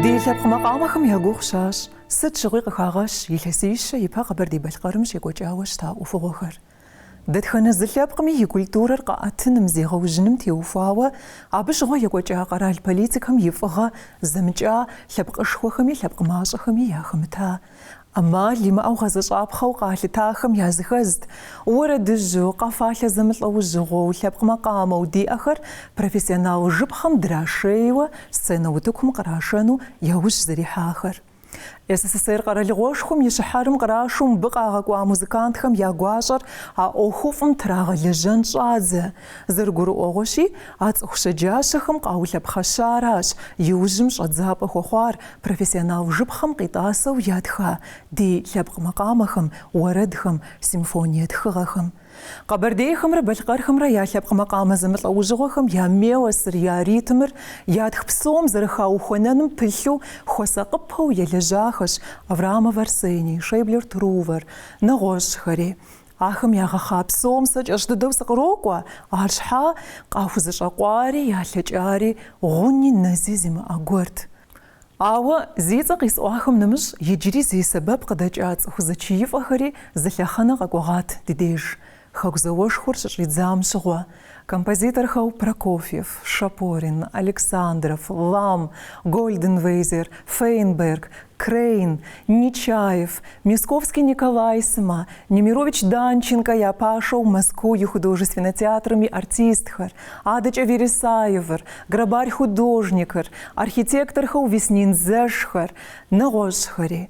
Ди лъэпкъ макъамэхэм я гугъу щащӏ, сыт щыгъуи къыхагъэщ илъэсищэ ипэ Къэбэрдей-Балъкъэрым щекӏуэкӏауэ щыта ӏуэхугъуэхэр. Дэтхэнэ зы лъэпкъми и культурэр къэӏэтыным, зегъэужьыным теухуауэ абы щыгъуэ екӏуэкӏа къэрал политикэм и фӏыгъэ зэмыкӏа лъэпкъышхуэхэми лъэпкъ мащӏэхэми яхэмыта. ӏэмал имыӏэу гъэзэщӏапхъэу къалъытахэм языхэзт уэрэдыжьу, къэфалъэ зэмылӏэужьыгъуэу, лъэпкъ макъамэу диӏэхэр профессионал жыпхъэм драшейуэ сценэ утыкум кърашэну яужь зэрихьахэр. СССР къэралыгъуэшхуэм и щыхьэрым кърашу мыбы къагъэкӏуа музыкантхэм я гуащӏэр а ӏуэхуфӏым трагъэлэжьэн щӏадзэ. Зэрыгурыӏуэгъуэщи, а цӏыху щэджащэхэм къаулъэпхъэщаращ иужьым щӏэдзапӏэ хуэхъуар профессионал жыпхъэм къитӏасэу ятха ди лъэпкъ макъамэхэм, уэрэдхэм, симфоние тхыгъэхэм. Къэбэрдейхэмрэ балъкъэрхэмрэ я лъэпкъ макъамэ зэмылӏэужьыгъуэхэм я мелосыр, я ритмыр ятх псом зэрыхаухуэнэным пылъу хуэсакъыпэу елэжьахэщ Авраамов Арсений, Шейблер Трувор, нэгъуэщӏхэри. Ахэм ягъэхъа псом сэ кӏэщӏ дыдэу сыкърокӏуэ, арщхьа къахузэщӏэкъуари ялъэкӏари гъуни нэзи зимыӏэ гуэрт. Ауэ зи цӏэ къисӏуахэм нэмыщӏ иджыри зи сэбэп къыдэкӏа цӏыху зэчиифӏэхэри зы лъэхъэнэ къэкӏуэгъат ди деж, Хэку зауэшхуэр щыщӏидзам щыгъуэ. Композиторхэу Прокофьев, Шапорин, Александров, Лам, Гольденвейзер, Фейнберг, Крейн, Нечаев, Мясковский Николай сымэ, Немирович-Данченкэ я пашэу Мэзкуу и художественнэ театрым и артистхэр, адэкӏэ Вересаевыр, Грабарь художникыр, архитекторхэу Веснин зэшхэр, нэгъуэщӏхэри.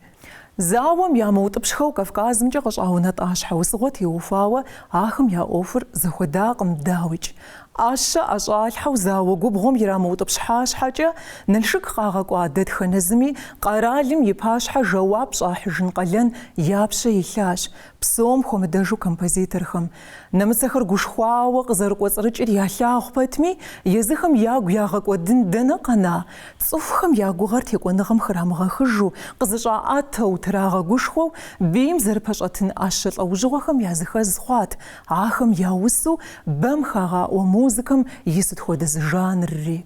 Зауэм ямыутӏыпщхэу Кавказымкӏэ къыщӏаунэтӏа щхьэусыгъуэ теухуауэ ахэм я ӏуэхур зэхуэдакъым, дауикӏ. ӏэщэ ӏэщӏалъхьэу зауэ губгъуэм ирамыутӏыпщхьа щхьэкӏэ, Налшык къагъэкӏуа дэтхэнэ зыми къэралым и пащхьэ жэуап щӏахьыжын къалэн я пщэ илъащ, псом хуэмыдэжу композиторхэм. Нэмыцэхэр гушхуауэ къызэрыкӏуэцӏрыкӏыр ялъагъу пэтми, езыхэм ягу ягъэкӏуэдын дэнэ къэна, цӏыхухэм я гугъэр текӏуэныгъэм храмыгъэхыжу, къызэщӏаӏэтэу, трагъэгушхуэу бийм зэрыпэщӏэтын ӏэщэ лӏэужьыгъуэхэм языхэз хъуат, ахэм яусу бэм хагъаӏуэ музыкэм и сыт хуэдэ зы жанрри.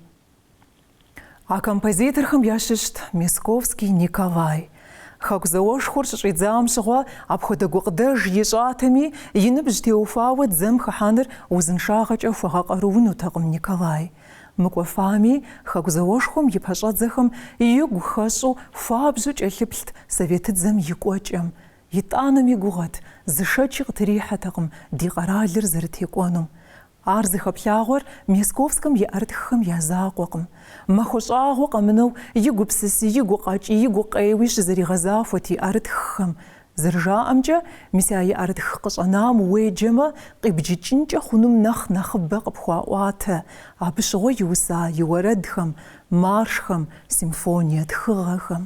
А композиторхэм ящыщт Мясковский Николай. Хэку зауэшхуэр щыщӏидзам щыгъуэ апхуэдэ гукъыдэж ищӏатэми, и ныбжь теухуауэ дзэм хыхьэныр узыншагъэкӏэ хуэгъэкъаруунутэкъым Николай. Мыкӏуэфами, Хэку зауэшхуэм и пэщӏэдзэхэм игу хэщӏу хуабжьу кӏэлъыплът советыдзэм и кӏуэкӏэм. Итӏанэми гугъэт, зы шэчи къытрихьэтэкъым ди къэралыр зэрытекӏуэнум. Ар зыхэплъагъуэр Мясковскэм и ӏэрытххэм я закъуэкъым. Махуэ щӏагъуэ къэмынэу и гупсыси, и гукъэкӏи, и гукъеуи щызэригъэзахуэт и ӏэрытххэм. Зэрыжаӏэмкӏэ, мис а и ӏэрытх къыщӏэнам уеджэмэ, къибджыкӏынкӏэ хъунум нэхъ нэхъыбэ къыпхуаӏуатэ, абы щыгъуэ иуса и уэрэдхэм, маршхэм, симфоние тхыгъэхэм.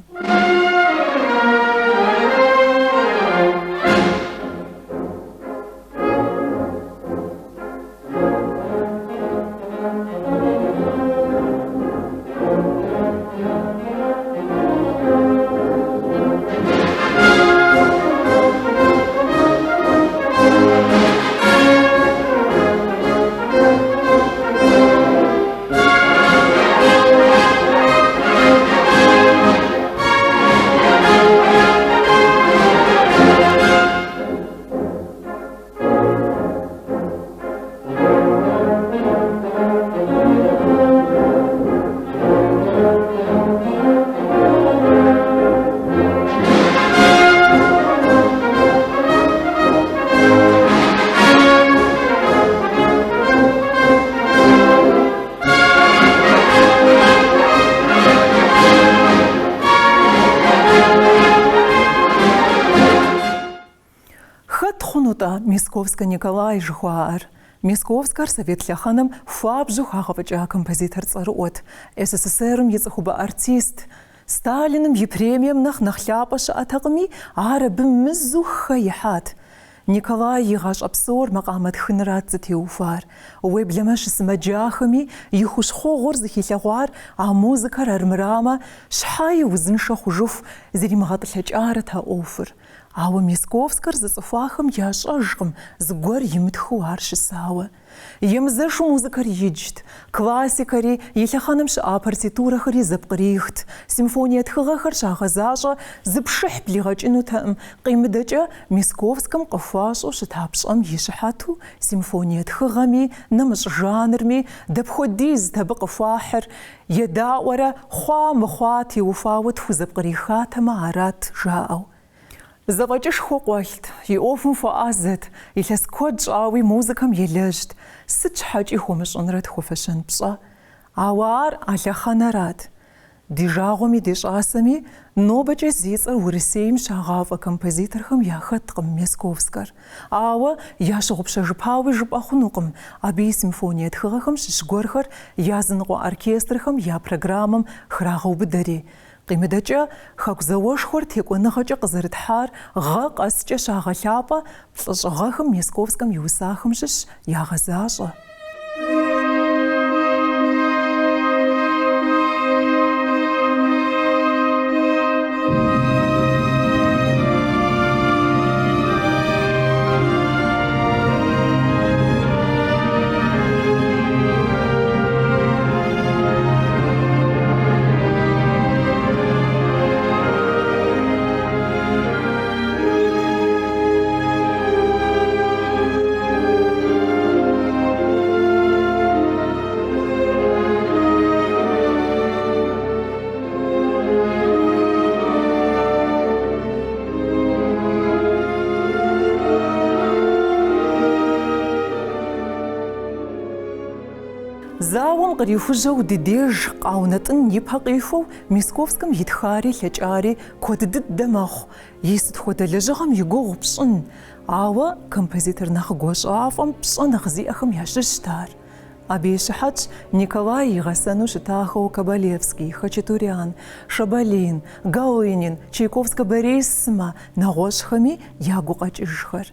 Хэт хъуну-тӏэ Мясковскэ Николай жыхуаӏэр? Мясковскэр совет лъэхъэнэм хуабжьу хагъэфӏыкӏа композитор цӏэрыӏуэт, СССР-м и цӏыхубэ артист. Сталиным и премием нэхъ нэхъ лъапӏэ щыӏэтэкъыми, ар абы мызу хэ ихьат. Николай и гъащӏэ псор макъамэ тхынырат зытеухуар. Уеблэмэ щысымэджахэми и хущхъуэгъуэр зыхилъэгъуар а музыкэр армырамэ, щхьэи узыншэ хъужыху зримыгъэтӏылъэкӏарэт а ӏуэхур. Ауэ Мясковскэр зыцӏыхуахэм ящӏэжкъым зыгуэр имытхыу ар щысауэ. Емызэшу музыкэр иджт, классикэри, и лъэхъэнэм щыӏа партитурэхэри зэпкърихт, симфоние тхыгъэхэр щагъэзащӏэ зы пшыхь блигъэкӏынутэкъым, къимыдэкӏэ Мясковскэм къыхуащӏу щыта пщӏэм и щыхьэту симфоние тхыгъэми, нэмыщӏ жанрми, дапхуэдизт абы къыхуахьыр, едаӏуэрэ хъуа-мыхъуа теухуауэ тхузэпкърихатэмэ арат, жаӏэу. Зэфӏэкӏышхуэ къуэлът, и ӏуэхум хуэӏэзэт, илъэс куэд щӏауи музыкэм елэжьт, сыт щхьэкӏи хуэмыщӏынрэт хуэфэщэн пщӏэ. Ауэ ар а лъэхъэнэрат. Ди жагъуэми ди щӏасэми, нобэкӏэ зи цӏэр Урысейм щагъафӏэ композиторхэм яхэткъым Мясковскэр. Ауэ ящыгъупщэжыпауи жыпӏэ хъунукъым, абы и симфоние тхыгъэхэм щыщ гуэрхэр языныкъуэ оркестрхэм я программэм храгъэубыдэри, Къимыдэкӏэ, Хэку зауэшхуэр текӏуэныгъэкӏэ къызэрытхьар гъэ къэскӏэ щагъэлъапӏэ плӏыщӏ гъэхэм Мясковскэм иусахэм щыщ ягъэзащӏэ. Зауэм кърихужьэу ди деж къаунэтӏын ипэ къихуэу Мясковскэм итхари лъэкӏари куэд дыдэ мэхъу, и сыт хуэдэ лэжьыгъэм и гугъу пщӏын, ауэ композитор нэхъ гуащӏафӏэм пщӏэ нэхъ зиӏэхэм ящыщт ар. Абы и щыхьэтщ Николай и гъэсэну щытахэу Кабалевский, Хачатурян, Шабалин, Галынин, Чайковскэ Борис сымэ, нэгъуэщӏхэми я гукъэкӏыжхэр.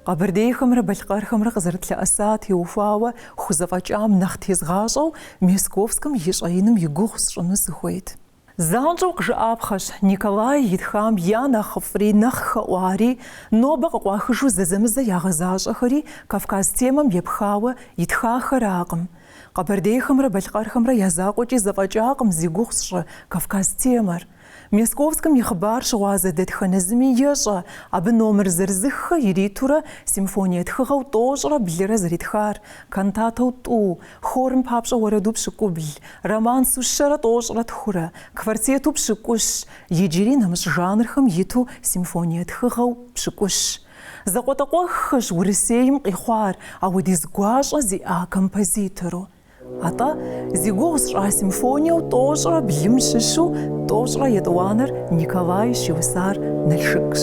Къэбэрдейхэмрэ балъкъэрхэмрэ къызэрытлъэӏэса теухуауэ хузэфӏэкӏам нэхъ тезгъащӏэу Мясковскэм и щӏэиным и гугъу сщӏыну сыхуейт. Занщӏэу къыжыӏапхъэщ, Николай итхам я нэхъыфӏри, нэхъ хэӏуари, нобэ къыкъуахыжу зэзэмызэ ягъэзащӏэхэри Кавказ темэм епхауэ итхахэракъым. Къэбэрдейхэмрэ балъкъэрхэмрэ я закъуэкӏи зэфӏэкӏакъым зи гугъу сщӏы Кавказ темэр. Мясковскэм и хъыбар щыгъуазэ дэтхэнэ зыми ещӏэ, абы номер зырызыххэ иритурэ симфоние тхыгъэу тӏощӏрэ блырэ зэритхар, кантатэу тӏу, хорым папщӏэ уэрэду пщыкӏубл, романсу щэрэ тӏощӏрэ тхурэ, квартету пщыкӏущ, иджыри нэмыщӏ жанрхэм иту симфоние тхыгъэу пщыкӏущ. Закъуэтӏакъуэххэщ Урысейм къихъуар ауэдиз гуащӏэ зиӏа композитору. Атӏэ, зи гугъу сщӏа симфониеу тӏощӏрэ блым щыщу тӏощӏрэ етӏуанэр Николай щиусар Налшыкщ.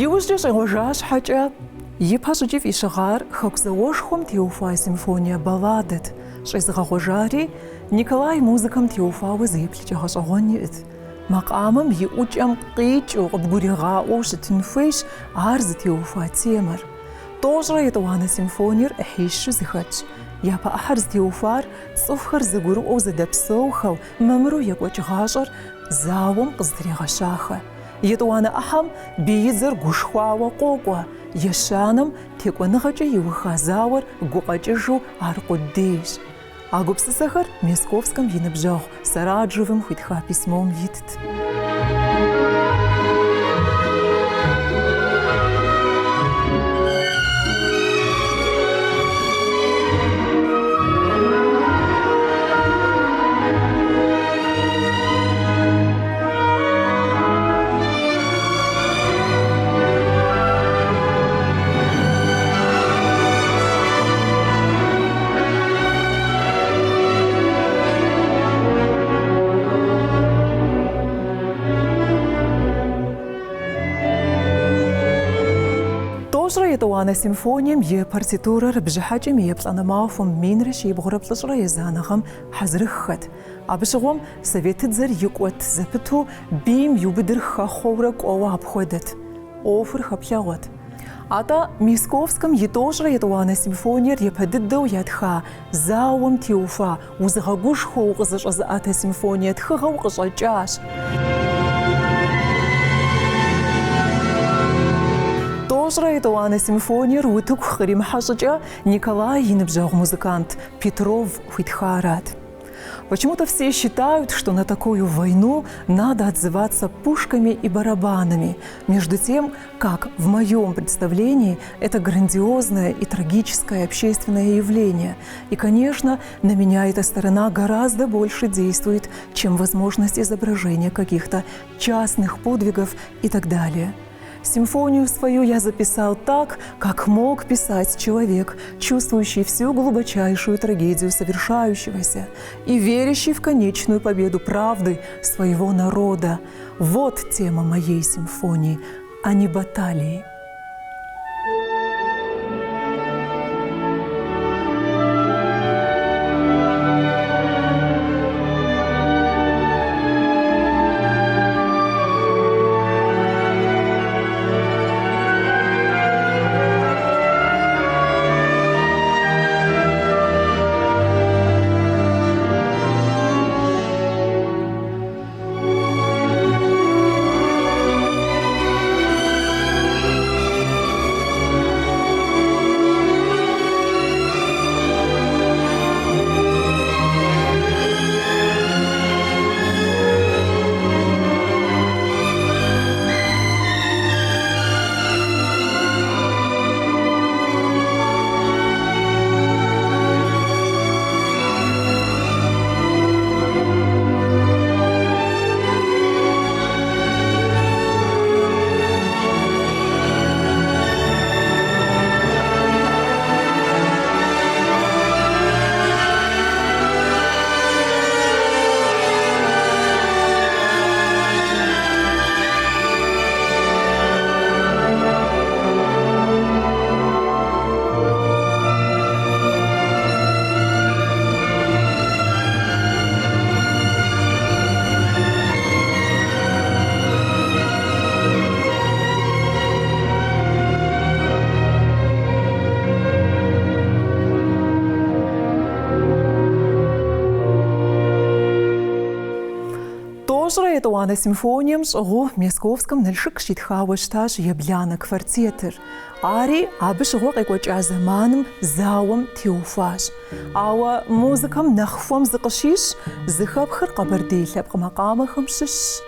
Иужькӏэ щӏегъуэжа щхьэкӏэ, Ипэ щӏыкӏи фӏищыгъар Хэку зауэшхуэм теухуа симфоние балладэт, щӏезыгъэгъуэжари Николай музыкэм теухуауэ зы еплъыкӏэ гъэщӏэгъуэн иӏэт. Макъамэм и ӏукӏэм къикӏыу къыбгуригъаӏуэу щытын хуейщ ар зытеухуа темэр. Тӏощӏрэ етӏуанэ симфониер ӏыхьищу зэхэтщ. Япэ ӏыхьэр зытеухуар цӏыхухэр зэгурыӏуэу зэдэпсэухэу, мамыру екӏуэкӏ гъащӏэр зауэм къызэтрегъэщахэ. Етӏуанэ ӏыхьэм биидзэр гушхуауэ къокӏуэ, ещанэм текӏуэныгъэкӏэ иуха зауэр гукъэкӏыжу аркъудейщ. А гупсысэхэр Мясковскэм и ныбжьэгъу Сараджевым хуитха письмом итт. Тӏощӏрэ етӏуанэ симфонием и партитурэр бжьыхьэкӏэм и еплӏанэ махуэм минрэ щибгъурэ плӏыщӏрэ езанэ гъэм хьэзырыххэт. Абы щыгъуэм советыдзэр икӏуэт зэпыту бийм иубыдыр хэхъуэурэ кӏуэуэ апхуэдэт. ӏуэхур хэплъэгъуэт. Атӏэ, Мясковскэм и тӏощӏрэ етӏуанэ симфониер япэ дыдэу ятха зауэм теухуа узыгъэгушхуэ укъызэщӏэзыӏэтэ симфоние тхыгъэу къыщӏэкӏащ. Тӏощӏрэ етӏуанэ симфониер утыку къримыхьэ щӏыкӏэ Николай и ныбжьэгъу музыкант Петров хуитхарат. Почему-то все считают, что на такую войну надо отзываться пушками и барабанами. Между тем, как в моем представлении, это грандиозное и трагическое общественное явление. И, конечно, на меня эта сторона гораздо больше действует, чем возможность изображения каких-то частных подвигов и так далее. Симфонию свою я записал так, как мог писать человек, чувствующий всю глубочайшую трагедию совершающегося и верящий в конечную победу правды своего народа. Вот тема моей симфонии, а не баталии. Тӏощӏрэ етӏуанэ симфонием щӏыгъуу Мясковскэм Налшык щитхауэ щытащ ебланэ квартетыр. Ари абы щыгъуэ къекӏуэкӏа зэманым зауэм теухуащ. Ауэ музыкэм нэхъ хуэм зыкъыщищӏ, зыхэпхыр къэбэрдей лъэпкъ макъамэхэм щыщщ.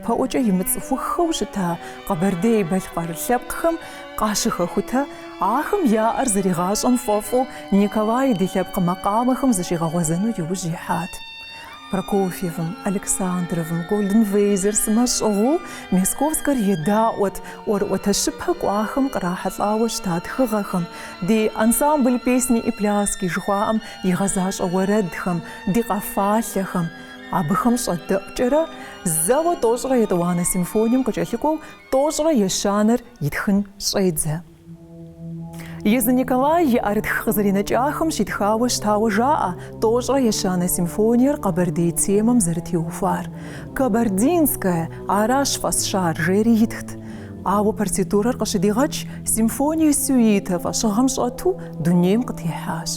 нэхъапэӏуэкӏэ имыцӏыхуххэу щыта къэбэрдей-балъкъэр лъэпкъхэм къащыхэхутэ, ахэм яӏэр зэригъащӏэм фӏэфӏу Николай ди лъэпкъ макъамэхэм зыщигъэгъуэзэну иужь ихьат. Прокофьевым, Александровым, Гольденвейзер сымэ щӏыгъуу Мясковскэр едаӏуэт ӏуэрыӏуатэщыпэ кӏуахэм кърахьэлӏауэ щыта тхыгъэхэм, ди ансамбль песни и пляски жыхуаӏэм игъэзащӏэ уэрэдхэм, ди къэфалъэхэм. Абыхэм щӏэдэӏукӏэрэ, зэуэ тӏощӏрэ етӏуанэ симфонием къыкӏэлъыкӏуэу тӏощӏрэ ещанэр итхын щӏедзэ. Езы Николай и ӏэрытх къызэринэкӏахэм щитхауэ щытауэ жаӏэ тӏощӏрэ ещанэ симфониер къэбэрдей темэм зэрытеухуар. Кабардинская, аращ фӏэсщар, жери итхт. Ауэ партитурэр къыщыдигъэкӏ симфония-сюита фӏэщыгъэм щӏэту дунейм къытехьащ.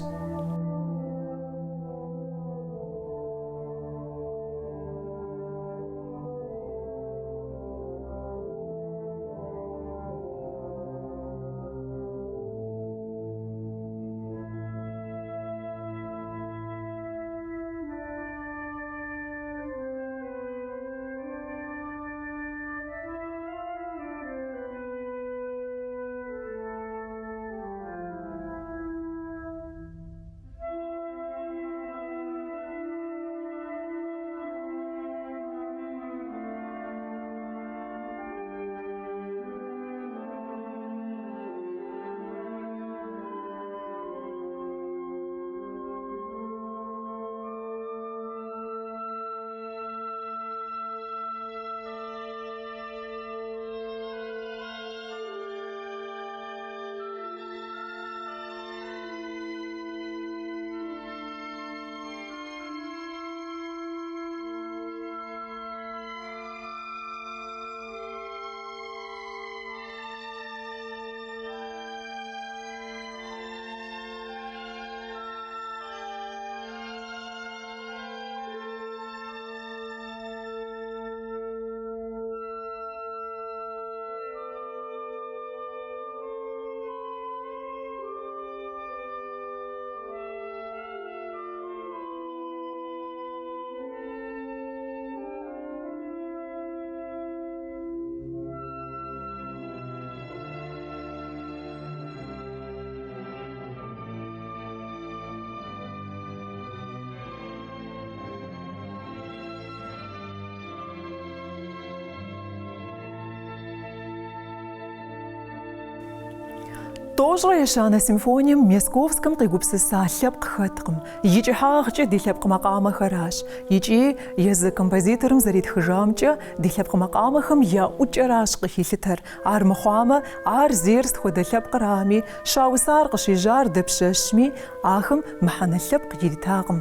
Тӏощӏрэ ещанэ симфонием Мясковскэм къигупсыса лъэпкъ хэткъым, и кӏыхьагъкӏэ ди лъэпкъ макъамэхэращ, икӏи езы композиторым зэритхыжамкӏэ, ди лъэпкъ макъамэхэм я ӏукӏэращ къыхилъытэр, армыхъуамэ, ар зейр сыт хуэдэ лъэпкърами, щаусар къыщежьар дапщэщми, ахэм мыхьэнэ лъэпкъ иритакъым.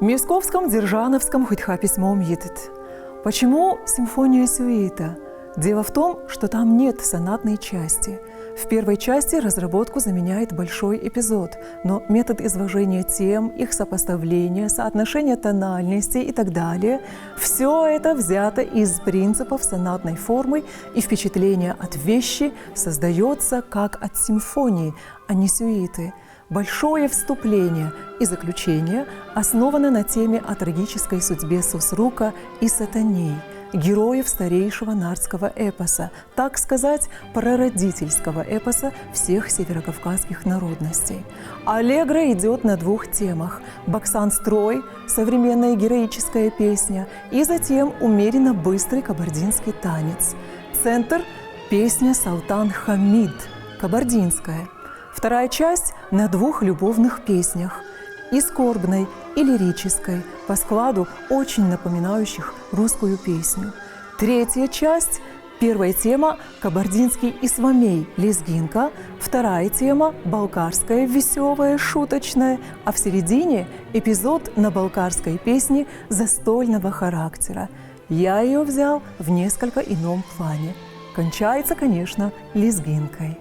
Мясковскэм Дзержановскэм хуитха письмом итт. Почему симфония-сюита? Дело в том, что там нет сонатной части. В первой части разработку заменяет большой эпизод, но метод изложения тем, их сопоставление, соотношение тональностей и так далее – все это взято из принципов сонатной формы, и впечатление от вещи создается как от симфонии, а не сюиты. Большое вступление и заключение основано на теме о трагической судьбе Сосрука и Сатаней, героев старейшего нартского эпоса, так сказать, прародительского эпоса всех северокавказских народностей. Аллегро идет на двух темах – Баксан-строй, современная героическая песня, и затем умеренно быстрый кабардинский танец. Центр – песня «Салтан Хамид», кабардинская. Вторая часть на двух любовных песнях – и скорбной, и лирической, по складу очень напоминающих русскую песню. Третья часть – первая тема – кабардинский исвамей, лезгинка, вторая тема – балкарская веселая, шуточная, а в середине – эпизод на балкарской песне застольного характера. Я ее взял в несколько ином плане. Кончается, конечно, лезгинкой.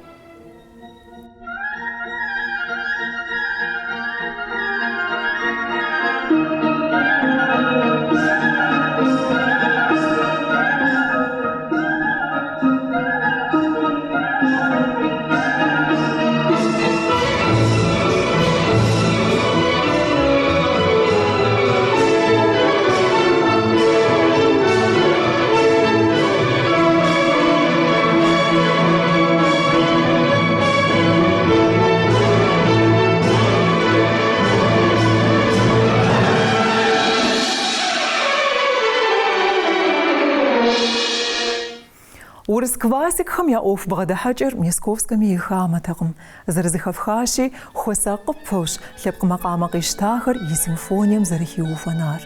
Урыс классикхэм я ӏуэху бгъэдыхьэкӏэр Мясковскэми и хамэтэкъым. Зэрызэхэфхащи, хуэсакъыпэущ лъэпкъ макъамэ къищтахэр и симфонием зэрыхиухуэнар.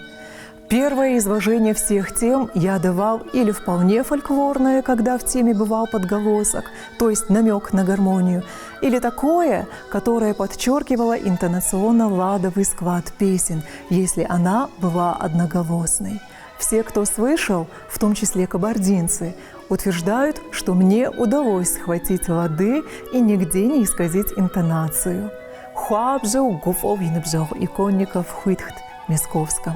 Первое изложение всех тем я давал или вполне фольклорное, когда в теме бывал подголосок, то есть намек на гармонию, или такое, которое подчеркивало интонационно-ладовый склад песен, если она была одноголосной. Все, кто слышал, в том числе кабардинцы, утверждают, что мне удалось схватить лады и нигде не исказить интонацию. Хуабжьу гуфӏэу и ныбжьэгъу Иконников хуитхт Мясковскэм.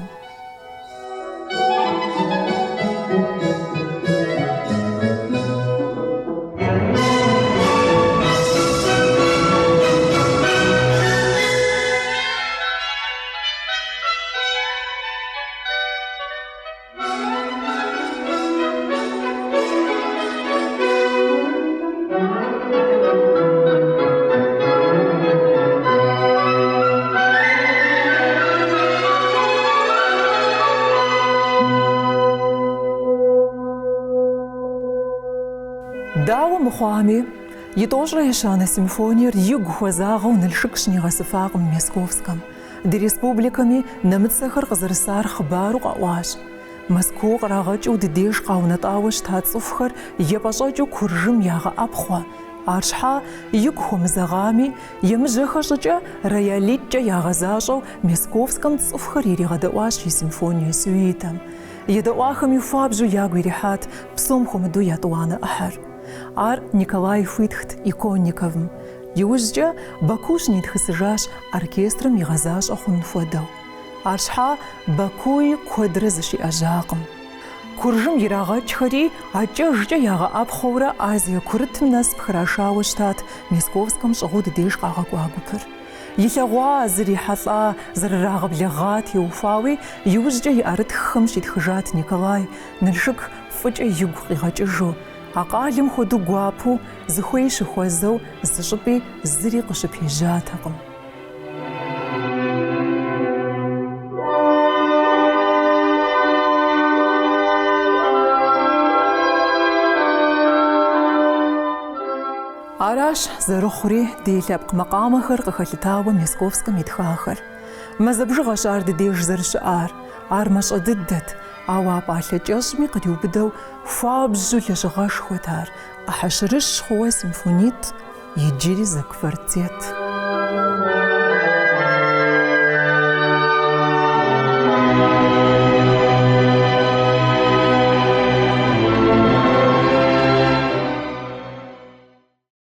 Дауэ мыхъуами, и тӏощӏрэ ещанэ симфониер игу хуэзагъэу Налшык щынигъэсыфакъым Мясковскэм. Ди республикэми нэмыцэхэр къызэрысар хъыбару къэӏуащ. Мэзкуу кърагъэкӏыу ди деж къаунэтӏауэ щыта цӏыхухэр епӏэщӏэкӏыу Куржым ягъэӏэпхъуэ. Арщхьа, игу хуэмызэгъами, емыжьэхэ щӏыкӏэ роялитӏкӏэ ягъэзащӏэу Мясковскэм цӏыхухэр иригъэдэӏуащ и симфоние сюитэм. Едэӏуахэми хуабжьу ягу ирихьат, псом хуэмыдэу етӏуанэ ӏыхьэр. Ар Николай хуитхт Иконниковым. Иужькӏэ Баку щынитхысыжащ оркестрым игъэзащӏэ хъун хуэдэу. Арщхьа Бакуи куэдрэ зыщиӏэжьакъым. Куржым ирагъэкӏхэри акӏэжкӏэ ягъэӏэпхъуэурэ Азие Курытым нэс пхрашауэ щытат Мясковскэм щӏыгъуу ди деж къагъэкӏуа гупыр. Илъэгъуа, зрихьэлӏа, зэрырагъэблэгъа теухуауи иужькӏэ и ӏэрытххэм щитхыжат Николай, Налшык фӏыкӏэ игу къигъэкӏыжу. А къалэм хуэдэу гуапэу, зыхуей щыхуэзэу зыщӏыпӏи зыри къыщыпежьатэкъым. Аращ зэрыхъури ди лъэпкъ макъамэхэр къыхэлъытауэ Мясковскэм итхахэр. Мазэ бжыгъэщ ар ди деж зэрыщыӏар. Ар мащӏэ дыдэт, ауэ а пӏалъэ кӏэщӏми къриубыдэу хуабжьу лэжьыгъэшхуэт ар, ӏыхьэ щырыщ хъууэ симфонитӏ, иджыри зы квартет.